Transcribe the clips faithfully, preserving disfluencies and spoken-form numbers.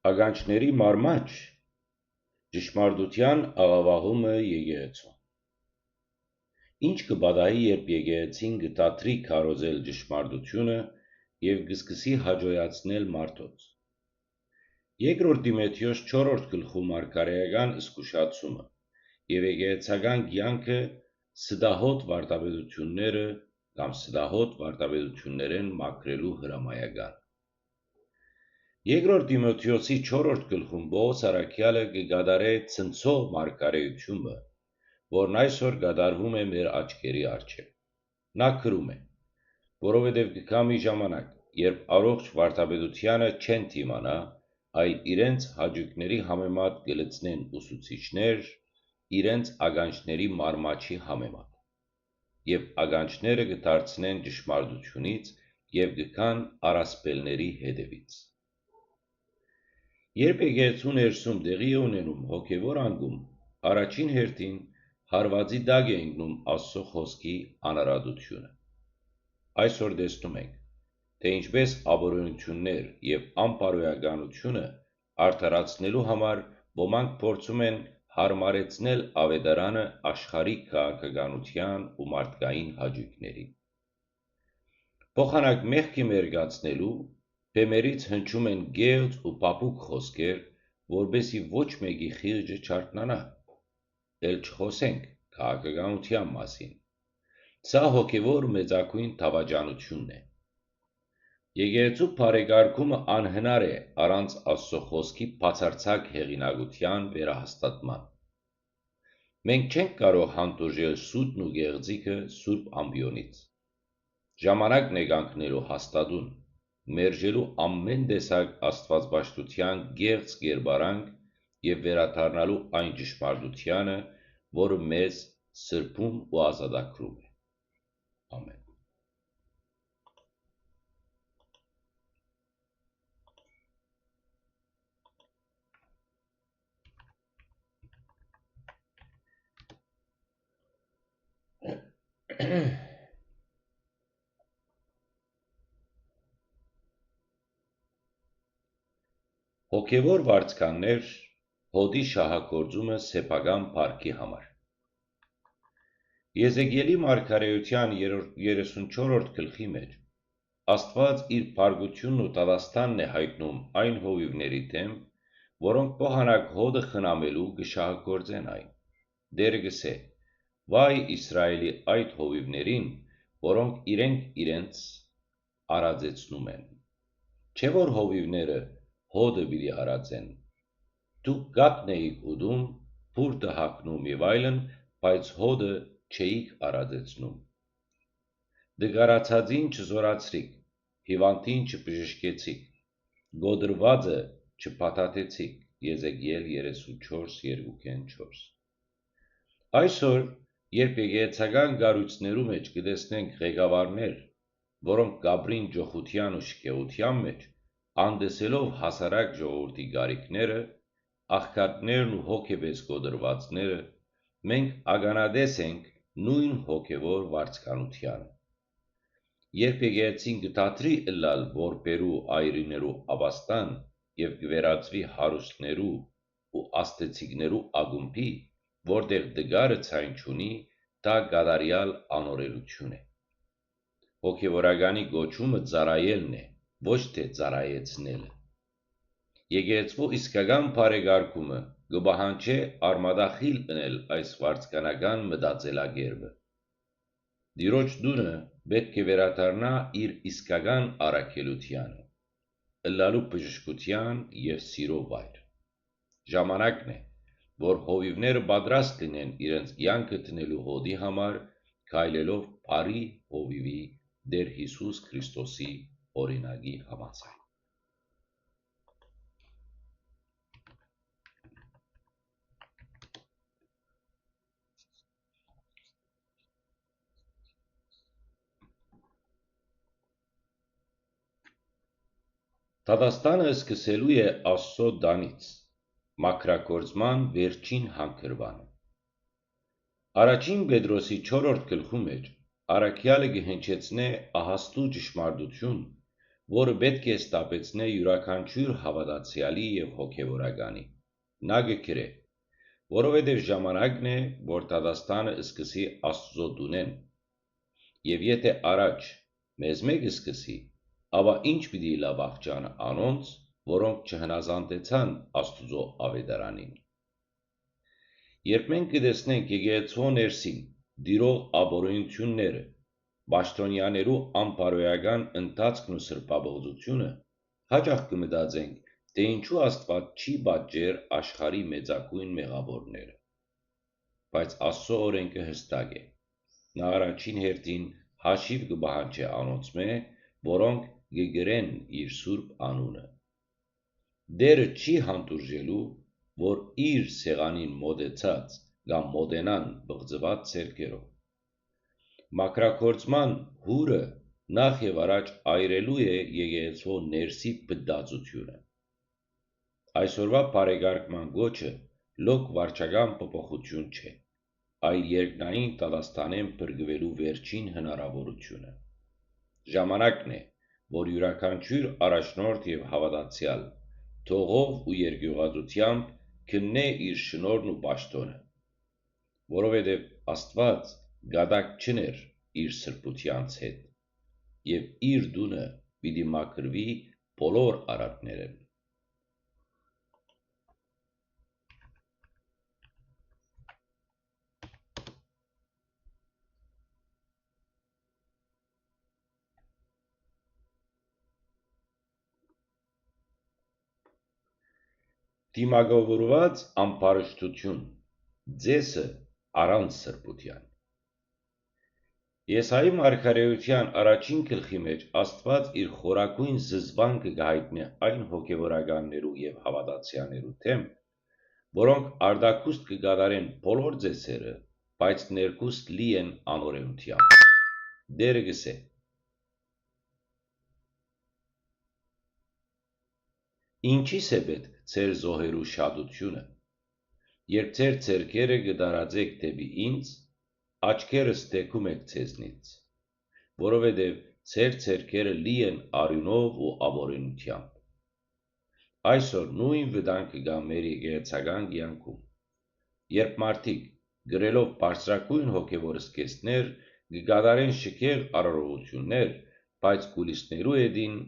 Ականջների մարմաչ, ճշմարտութեան աղաւաղումը եկեղեցու։ Ինչ կը պատահի, երբ եկեղեցին կը դադրի քարոզել ճշմարտութիւնը եւ կը սկսի հաճոյացնել մարդոց։ Երկրորդ Տիմոթէոս չորրորդ գլխու մարգարէական զգուշացումը եւ եկեղեցական կեանքը ստահոդ վարդապետութիւնները կամ ստահոդ վարդապետութիւններէն մաքրելու հրամայական։ Երկրորդ Տիմոթէոսի չորրորդ գլխուն Պողոս առաքեալը կը կատարէ ցնցող մարգարէութիւնը, որն այսօր կատարվում է մեր աչքերի առջեւ։ Նա գրում է. «Որովհետեւ կը գայ մի ժամանակ, երբ առողջ վարդապետութեանը չեն դիմանայ, այլ իրենց հաճոյքների համեմատ կը լցնեն ուսուցիչներ, իրենց ականջների մարմաչի համեմատ, եւ ականջները կը դարձնեն ճշմարտութիւնից եւ կը գան առասպելների հետեւից»։ Երբ եկեղեցու ներսում տեղի է ունենում հոգեւոր անկում, առաջին հերթին հարուածի տակ է ընկնում Աստծո խօսքի անարատութիւնը։ Այսօր տեսնում ենք, թէ ինչպէս ապօրէնութիւններ եւ անբարոյականութիւնը արդարացնելու համար ոմանք փորձում են յարմարեցնել աւետարանը աշխարհի քաղաքականութեան ու մարդկային հաճոյքներին։ Փոխանակ մեղքի մերկացնելու բեմերից հնչում են կեղծ ու փափուկ խօսքեր, որպէսզի ոչ մէկի խիղճը չարթնանայ։ Էլ չխօսենք քաղաքականութեան մասին։ Սա հոգեւոր մեծագոյն դաւաճանութիւնն է։ Եկեղեցու բարեկարգումը անհնար է առանց Աստծո խօսքի բացարձակ հեղինակութեան վերահաստատման։ Մենք չենք կարող հանդուրժել սուտն ու կեղծիքը Սուրբ Ամպիոնից։ Ժամանակն է կանգնելու հաստատուն, մերժելու ամէն տեսակ աստվածպաշտութեան կեղծ կերպարանք եւ վերադառնալու այն ճշմարտությանը, որը մեզ սրբում ու ազատագրում է։ Ամէն։ Հոգեւոր վարձկաններ, հոդի շահագործումը սեփական փառքի համար։ Եզեկիելի մարգարէութեան երրորդ, երեսունչորրորդ գլխի մէջ Աստուած իր փառքութիւնն ու դատաստանն է յայտնում այն հովիւների դէմ, որոնք փոխանակ հոդը խնամելու կը շահագործեն այն։ Տէրը կ'ըսէ. «Վայ Իսրայէլի այդ հովիւներին, որոնք իրենք իրենց արածեցնում են։ Չէ՞ որ հովիւները հոդը պիտի արածեն։ Դուք կաթն էիք ուտում, բուրդը հագնում եւ այլն, բայց հոդը չէիք արածեցնում։ Դգարացածին չզօրացրիք, հիւանդին չբժշկեցիք, կոտրուածը չփաթաթեցիք»։ Եզեկիել երեսունչորս, երկուքէն չորս։ Այսօր, երբ եկեղեցական կառոյցներու մէջ կը տեսնենք ղեկավարներ, որոնք կ'ապրին ճոխութեան ու շքեղութեան մէջ, անտեսելով հասարակ ժողովուրդի կարիքները, աղքատներն ու հոգեպէս կոտրուածները, մենք ականատես ենք նոյն հոգեւոր վարձկանութեանը։ Երբ եկեղեցին կը դադրի ըլլալ որբերու, այրիներու ապաստան եւ կը վերածուի հարուստներու ու աստեցիկներու ակումբի, որտեղ տկարը ձայն չունի, դա կատարեալ անօրենութիւն է։ Հոգեվորականի կոչումը ծառայելն է, ոչ թէ ծառայեցնելը։ Եկեղեցու իսկական բարեկարգումը կը պահանջէ արմատախիլ ընել այս վարձկանական մտածելակերպը։ Տիրոջ տունը պէտք է վերադառնայ իր իսկական առաքելութեանը, ըլլալու բժշկութեան եւ սիրո վայր։ Ժամանակն է, որ հովիւները պատրաստ լինեն իրենց կեանքը դնելու հոդի համար, քայլելով բարի հովիւի, Տէր Յիսուս Քրիստոսի օրինակի համաձայն։ Դատաստանը սկսելու է Աստծո տանից, մաքրագործման վերջին հանգրուանը։ Առաջին Պետրոսի չորրորդ գլխու մէջ առաքեալը կը հնչեցնէ ահաստու ճշմարտութիւն, որը պէտք է ստապեցնէ իւրաքանչիւր հաւատացեալի եւ հոգեւորականի։ Նա կը գրէ. «Որովհետեւ ժամանակն է, որ դատաստանը սկսի Աստուծոյ տունէն։ Եւ եթէ առաջ մեզմէ կը սկսի, ապա ի՞նչ պիտի ըլլայ վախճանը անոնց, որոնք չհնազանդեցան Աստուծոյ աւետարանին»։ Երբ մենք կը տեսնենք եկեղեցւոյ ներսին տիրող ապօրինութիւնները, պաշտօնեաներու անբարոյական ընթացքն ու սրբապղծութիւնը, յաճախ կը մտածենք, թէ ինչու Աստուած չի պատժեր աշխարհի մեծագոյն մեղաւորները։ Բայց Աստուծոյ օրէնքը յստակ է։ Նա առաջին հերթին հաշիւ կը պահանջէ անոնցմէ, որոնք կը կրեն իր սուրբ անունը։ Տէրը չի հանդուրժելու, որ իր սեղանին մօտեցած կամ մօտենան պղծուած ձեռքերով։ Մաքրագործման հուրը նախ եւ առաջ այրելու է եկեղեցւոյ ներսի փտածութիւնը։ Այսօրուայ բարեկարգման կոչը լոկ վարչական փոփոխութիւն չէ, այլ երկնային դատաստանէն փրկուելու վերջին հնարաւորութիւնը։ Ժամանակն է, որ իւրաքանչիւր առաջնորդ եւ հաւատացեալ թողով ու երկիւղածութեամբ քննէ իր շնորհն ու պաշտօնը, որովհետեւ Աստուած կատակ չուներ իր սրբութեանց հետ, եւ իր տունը պիտի մաքրուի բոլոր արատներէն։ Դիմակավորուած ամբարշտութիւն, ձեսը առանց սրբութեան։ Եսայի մարգարէութեան առաջին գլխի մէջ Աստուած իր խորագոյն զզվանքը կը յայտնէ այն հոգեվորականներու եւ հաւատացեալներու դէմ, որոնք արտաքուստ կը կատարեն բոլոր ձեսերը, բայց ներքուստ լի են անօրէնութեամբ։ Տէրը կ'ըսէ. «Ինչի՞ս է պէտք ձեր զոհերու շատութիւնը, երբ ձեր ձեռքերը կը տարածէք դէպի ինձ, աչքերս թեքում եք ձեզնից, որովհետեւ ձեր ձեռքերը լի են արիւնով ու աւորինութեամբ»։ Այսօր նոյն վտանգը կայ մեր եկեղեցական կեանքում, երբ մարդիկ, կրելով բարձրագոյն հոգեվոր զգեստներ, կը կատարեն շքեղ արարողութիւններ, բայց կուլիսներու ետին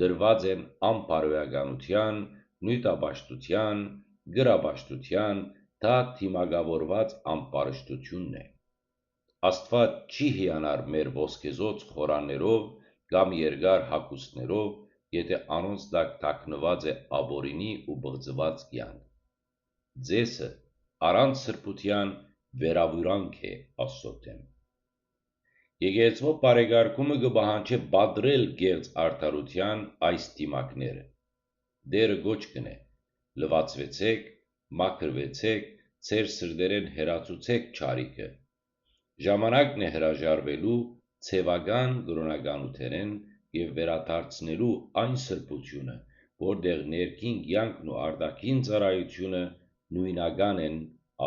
դրուած են անբարոյականութեան, նիւթապաշտութեան, կրապաշտութեան, դա դիմակավորուած ամբարշտութիւնն է։ Աստուած չի հիանար մեր ոսկեզօծ խորաններով կամ երկար հագուստներով, եթէ անոնց տակ թաքնուած է աւորինի ու պղծուած կեանք։ Ձեսը առանց սրբութեան վերաւուրանք է Աստուծոյ դէմ։ Եկեղեցւոյ բարեկարգումը կը պահանջէ պատռել կեղծ արդարութեան այս դիմակները։ Տէրը կոչ կ'ընէ. «Լուացուեցէք, մաքրուեցէք, ձեր սրտերէն հեռացուցէք չարիքը»։ Ժամանակն է հրաժարուելու ձեւական կրօնականութենէն եւ վերադարձնելու այն սրբութիւնը, որտեղ ներքին կեանքն ու արտաքին ծառայութիւնը նոյնական են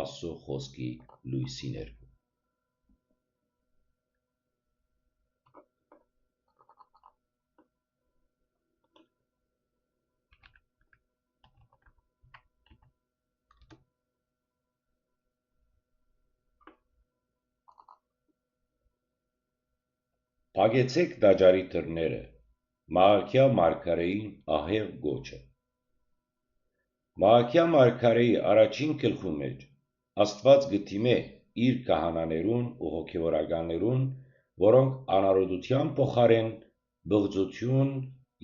Աստուծոյ խօսքի լոյսի ներքո։ Փակեցէք տաճարի դռները, Մաղաքիա մարգարէին ահեղ կոչը։ Մաղաքիա մարգարէի առաջին գլխու մէջ Աստուած կը դիմէ իր քահանաներուն ու հոգեվորականներուն, որոնք անարոտութեան փոխարէն պղծութիւն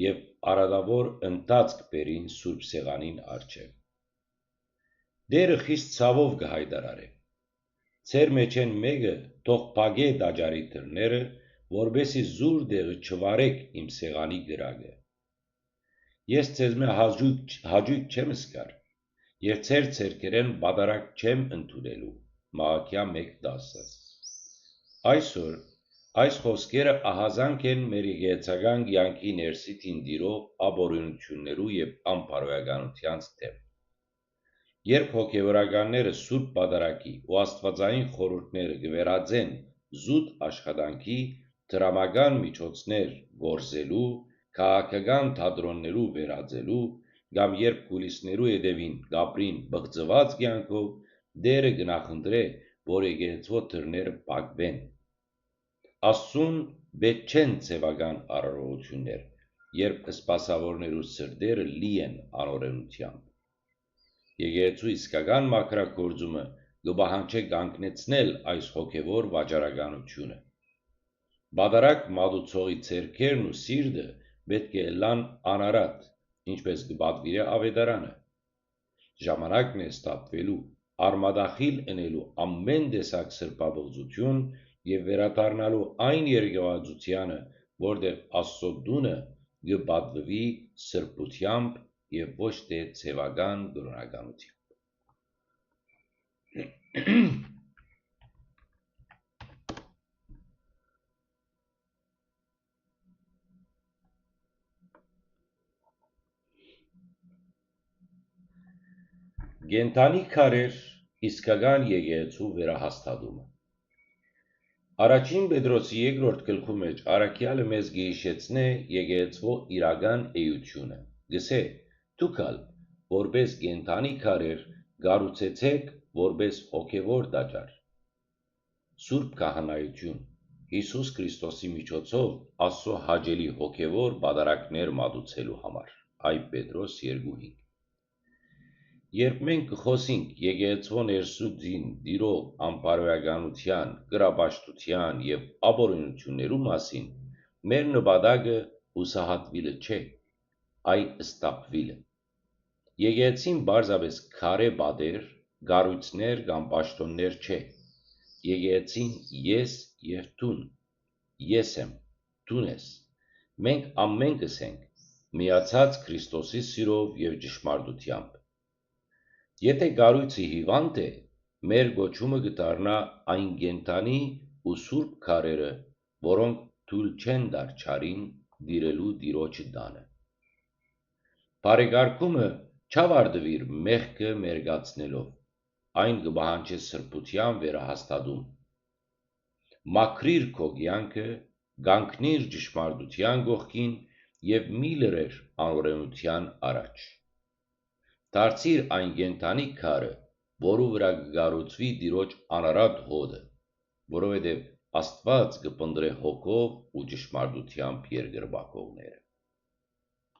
եւ արատաւոր ընթացք բերին Սուրբ Սեղանին առջեւ։ Տէրը խիստ ցաւով կը յայտարարէ. «Ձեր մէջէն մէկը թող փակէ տաճարի դռները, որպէսզի զուր տեղը չվարէք իմ սեղանի կրակը։ Ես ձեզմէ հաճոյք, հաճոյք չեմ զգար եւ ձեր ձեռքերէն պատարագ չեմ ընդունելու»։ Մաղաքիա մէկ տասը։ Այսօր այս խօսքերը ահազանգ են մեր եկեղեցական կեանքի ներսի դին տիրող ապօրինութիւններու եւ անբարոյականութեանց դէմ։ Երբ հոգեվորականները սուրբ պատարագի ու աստուածային խորհուրդները կը վերածեն զուտ աշխատանքի, դրամական միջոցներ գործելու, քաղաքական թատրոններու վերածելու կամ երբ կուլիսներու ետեւին կ'ապրին պղծուած կեանքով, Տէրը կը նախընտրէ, որ եկեղեցւոյ դռները փակուին։ Աստծուն պէտք չեն ձեւական արարողութիւններ, երբ սպասաւորներու սրտերը լի են անօրէնութեամբ։ Եկեղեցու իսկական մաքրագործումը կը պահանջէ կանգնեցնել այս հոգեւոր վաճառականութիւնը։ Պատարագ մատուցողի ձեռքերն ու սիրտը պէտք է ըլլան անարատ, ինչպէս կը պատուիրէ աւետարանը։ Ժամանակն է սթափուելու, արմատախիլ ընելու ամէն տեսակ սրբապղծութիւն եւ վերադառնալու այն երկեղեցությանը, որտեղ Աստծո տունը կը պատուի սրբութեամբ եւ ոչ թէ ձեւական կրօնականութեամբ։ Կենդանի քարեր, իսկական եկեղեցու վերահաստատումը։ Առաջին Պետրոսի երկրորդ գլխու մէջ առաքեալը մեզ կը յիշեցնէ եկեղեցուոյ իրական էութիւնը։ Կ'ըսէ. «Դուք ալ, որպէս կենդանի քարեր, կառուցեցէք որպէս հոգեւոր տաճար, սուրբ քահանայութիւն, Յիսուս Քրիստոսի միջոցով Աստծո հաճելի հոգեւոր պատարագներ մատուցելու համար»։ Այ Պետրոս երկու հինգ։ Երբ մենք կը խօսինք եկեղեցուոյ ներսուծին տիրող անբարոյականութեան, կրապաշտութեան եւ ապօրինութիւններու մասին, մեր նպատակը յուսահատուիլը չէ, այլ սթափուիլը։ Եկեղեցին պարզապէս քարէ պատեր, կառոյցներ կամ պաշտօններ չէ։ Եկեղեցին ես եւ դուն, ես եմ, դուն ես։ Մենք ամէնքս ենք, միացած Քրիստոսի սիրով եւ ճշմարտութեամբ։ Եթէ կառոյցը հիւանդ է, մեր կոչումը կը դառնայ այն կենդանի ու սուրբ քարերը, որոնք թոյլ չեն տար չարին տիրելու Տիրոջը տանը։ Բարեկարգումը չ'աւարտուիր մեղքը մերկացնելով, այն կը պահանջէ սրբութեան վերահաստատում։ Մաքրիր քո կեանքը, կանգնիր ճշմարտութեան կողքին եւ մի լռեր անօրէնութեան առաջ։ Դարձիր այն կենդանի քարը, որու վրայ կը կառուցուի Տիրոջ անարատ հօտը, որովհետեւ Աստուած կը փնտռէ հոգով ու ճշմարտութեամբ երկրպագողները։